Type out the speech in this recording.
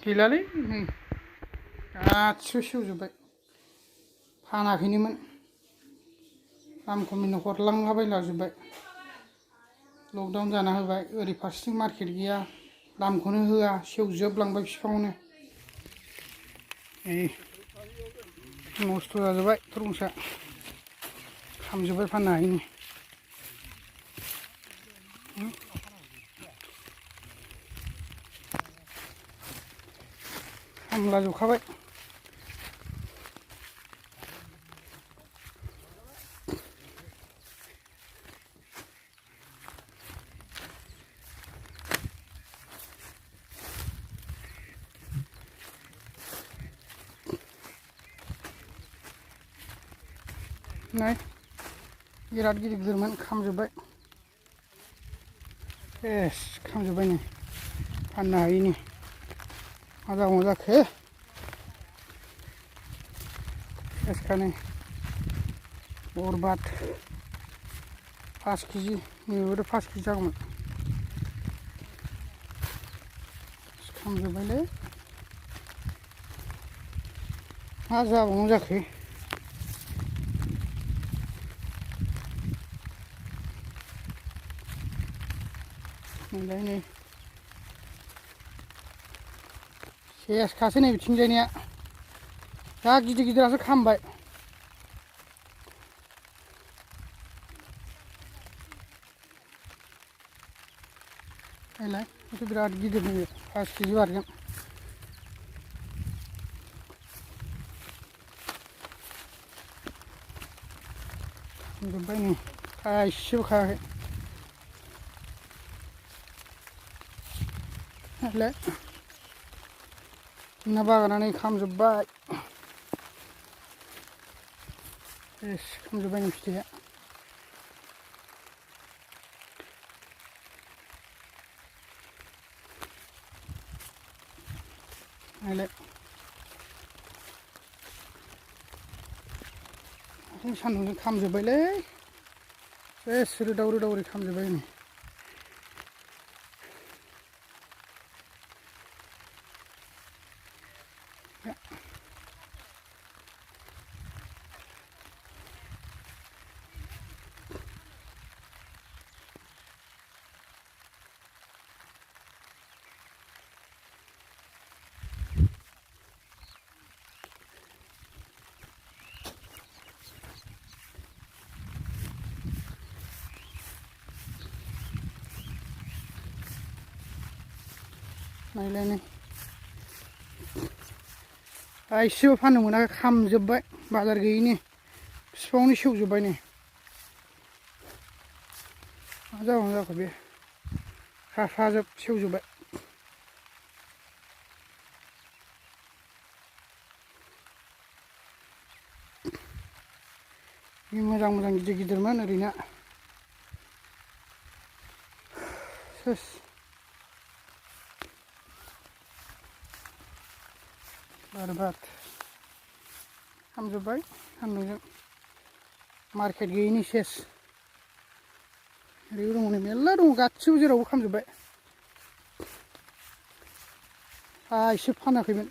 गैलालै नै गासिबो सेवजोब्बाय फानाखैनोमोन दाम खमनिनो हरलांलाबायलाजोब्बाय लकडाउन जाना होबाय ओरै फारसेथिं मार्केट गैया दामखौनो होआ सेवजोबलांबाय बिफाङावनो नस्थ' जाजोब्बाय तरमुसा खामजोब्बाय फाननो हायिनि खामला जोबखाबाय नै बिराद गिदिर गिदिरमोन खामजोब्बाय सेस खामजोब्बाय नै फाननो हायिनि मा जाबावनो जाखो सेसखानै बरबाद 5 केजि नैबेबोथ' 5 केजि जागौमोन खामजोब्बायलै मा जाबावनो जाखो नै सेसखासै नै बिथिंजायनिया जा गिदिर गिदिरासो खामबाय नायलाय बेथ' बिराद गिदिर नै 5 केजि बारगोन जोब्बाय नै थाइसेबो खायाखै नायलाय जोंना बागाना खामजोब्बाय सेस खामजोब्बाय नै फिथाइया नायलाय सान्दुंजों खामजोब्बायलै सेस रोदाव रोदाव ओरै खामजोब्बाय नै नायलाय नै थाइसेबो फाननो मोनाखै खामजोब्बाय बाजार गैयिनि बिफाङावनो सेवजोब्बाय नै मा जाबावनो जाखो बे खाफाजोब सेवजोब्बाय मोजां मोजां गिदिर गिदिरमोन ओरैनो सेस बरबाद खामजोब्बाय सान्दुंजों मार्केट गैयिनि सेस ओरैबो दङ नै मेरला दङ गासिबो जेरावबो खामजोब्बाय एसे फानाखैमोन